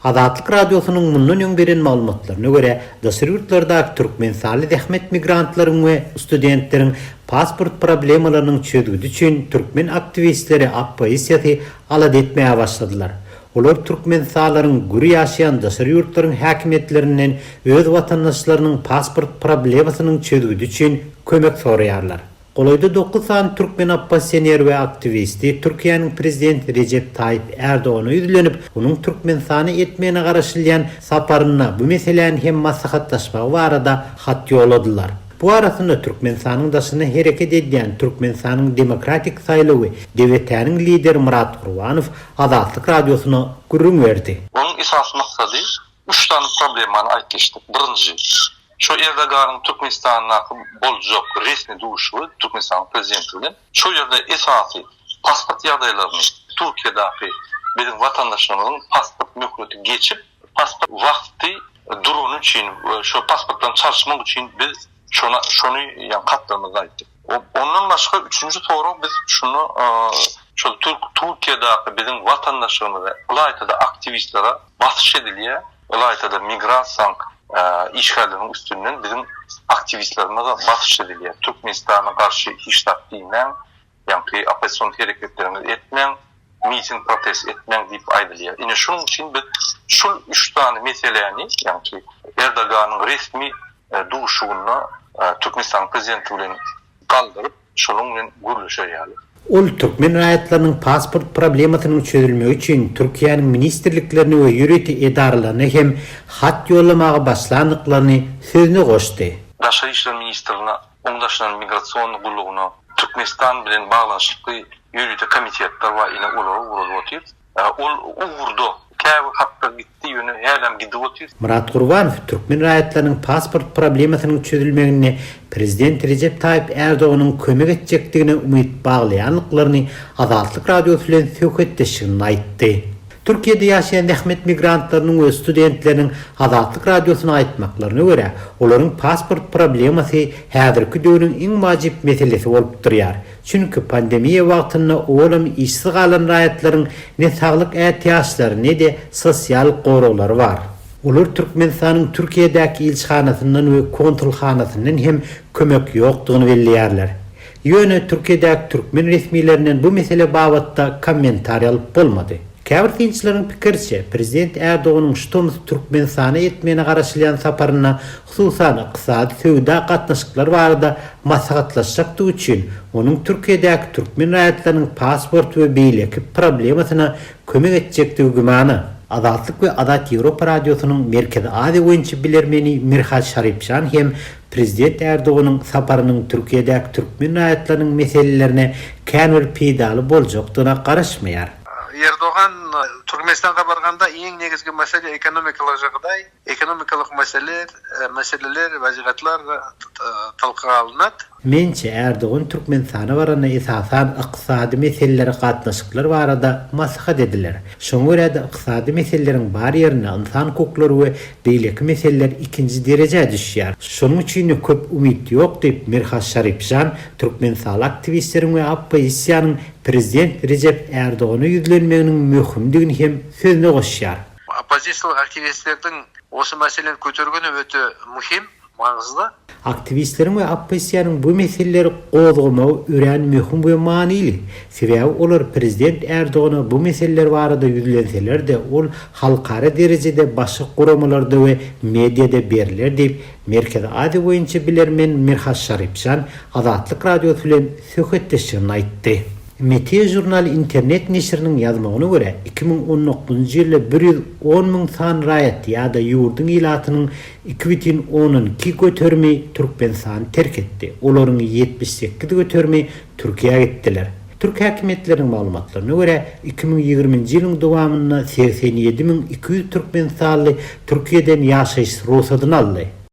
Azatlyk Radiosynyň mundan öň beren maglumatlaryna görä, daşary ýurtlardaky türkmenistanly zähmet migrantlaryň we studentleriň pasport problemalarynyň çözgüdi üçin türkmen aktiwistleri oppozisiýasy alada etmäge başladylar. Olar türkmenistanlylaryň gür ýaşaýan daşary ýurtlaryň häkimiýetlerinden öz watandaşlarynyň pasport problemasynyň çözgüdi üçin kömek soraýarlar. Golaýda dokuz sany türkmen oppozisioner we aktiwisti Türkiýäniň prezidenti Rejep Taýyp Ärdogana ýüzlenip, onuň Türkmenistana etmegine garaşylýan saparynda bu meseläni hem maslahatlaşmagy barada hat ýolladylar. Bu arasynda Türkmenistanyň daşynda hereket edýän Türkmenistanyň Demokratik saýlawy DWT-niň lideri Myrat Gurbanow Azatlyk Radiosyna gürrüň berdi. Onuň esasy maksady üç sany problemany aýyp geçdik. Birinji, şo Erdoganyň Türkmenistandaky boljak resmi duşuşygy Türkmenistanyň prezidenti bilen. Şo ýerde esasy pasport ýagdaýlaryny Türkiýedäki biziň watandaşlarymyzyň pasport möhleti geçip, pasport wagty durany üçin şo pasportlaryny çalyşmak üçin biz şona şony ýa hatlarymyzda aýtdyk. Ondan başga üçünji sorag biz şunda şol türk Türkiýedäki biziň watandaşlarymyza ylaýta-da aktiwistlere basyş edilýär, ylaýta-da migrasiýaň işgärleriniň üstünden biziň aktiwistlerimize basyş edilýär. Türkmenistana garşy hiç zat diýmäň, ýaňky oppozision hereketleriňizi etmäň, miting protest etmäň diýip aýdylýar. Ine şunuň üçin biz şul üç sany meseläni, ýaňky Erdoganyň resmi duşuşygynda Türkmenistanyň prezidenti bilen galdyryp, şonuň bilen gürleşer ýaly. Ol türkmen raýatlarynyň pasport problemasynyň çözülmegi üçin Türkiýäniň ministrliklerine we ýörite edaralaryna hem hat ýollamaga başlandyklaryny sözüne goşdy. Daşary işler ministrine, oň daşyndan migrasion gullugyna, Türkmenistan bilen baglanyşykly ýörite komitetler bar, ine olara ugradyp otyrys. Ol ugurda käbir hatlar gitdi, ýöne hälem gidip otyr. Myrat Gurbanow türkmen raýatlarynyň pasport problemasynyň çözülmeginde prezident Rejep Taýyp Ärdoganyň kömek etjekdigine umyt baglaýandyklaryny Azatlyk Radiosy bilen söhbetdeşliginde aýtdy. Türkiýede ýaşaýan zähmet migrantlarynyň we studentleriniň Azatlyk Radiosyna aýtmaklaryna görä, olaryň pasport problemasy häzirki döwrüň iň wajyp meselesi bolup durýar. Çünki pandemiýa wagtynda owalam işsiz galan raýatlaryň ne saglyk ätiýaçlary, ne-de sosial goraglary bar. Olar Türkmenistanyň Türkiýedäki ilçihanasyndan we konsulhanasyndan hem kömek ýokdugyny belleýärler. Ýöne Türkiýedäki türkmen resmilerinden bu mesele babatda kommentariý alyp bolmady. Käbir synçylaryň pikiriçe, prezident Erdoganyň şu tomus Türkmenistana etmegine garaşylýan saparynda hususan ykdysady söwda gatnaşyklar barada maslahatlaşjakdygy üçin onuň Türkiýedäki türkmen raýatlarynyň pasport we beýleki problemasyna kömek etjekdigi gümana. Azatlyk we Azat Ýewropa Radiosynyň Merkezi Aziýa boýunça bilermeni Mirhat Şaripjan hem Prezident Erdoganyň saparynyň Türkiýedäki türkmen raýatlarynyň meselelerine kän bir peýdaly boljakdygyna garaşmaýar. Erdogan Türkmenistanga barganda iň negizgi mesele ekonomikalyk žagdaý, ekonomikalyk mesele, meseleler, wazigatlar talkyga alynat. Mençe, Erdogan Türkmenistana baranda esasan ykdysady meseleler, gatnaşyklar barada maslahat ediler. Şoňa görä-de ykdysady meseleleriň bar ýerinde ynsan hukuklary we beýleki meseleler ikinji derejä düşýär. Şonuň üçin-de köp umyt ýok diýip, Mirhat Şaripjan türkmenistanly aktiwistleriň we oppozisiýanyň prezident Rejep Erdogana ýüzlenmeginiň möhümdigini hem sözüne goşýar. Oppozisiýalyk aktiwistlerdiň osy meseleni kötergeni öte muhim. Maňyzly. Aktiwistleriň we oppozisiýanyň bu meseleleri gozgamagy örän möhüm we manyly. Sebäbi olar prezident Erdogana bu meseleler barada ýüzlenseler-de, ol halkara derejede başga guramalarda we mediada berler diýip, Merkezi Aziýa boýunça bilermen Mirhat Şaripjan Azatlyk Radiosy bilen söhbetdeşliginde aýtdy. Meteor žurnaly internet neşiriniň ýazmagyna görä, 2019-njy ýylda 110 müň sany raýat ýa-da ýurduň ilatynyň 2,2 göterimi Türkmenistany terk etdi, olaryň 78 göterimi Türkiýä gitdiler. Türk häkimiýetleriniň maglumatlaryna görä, 2020-nji ýylyň dowamynda 87 müň 200 türkmenistanly Türkiýeden ýaşaýyş rugsadyny aldy.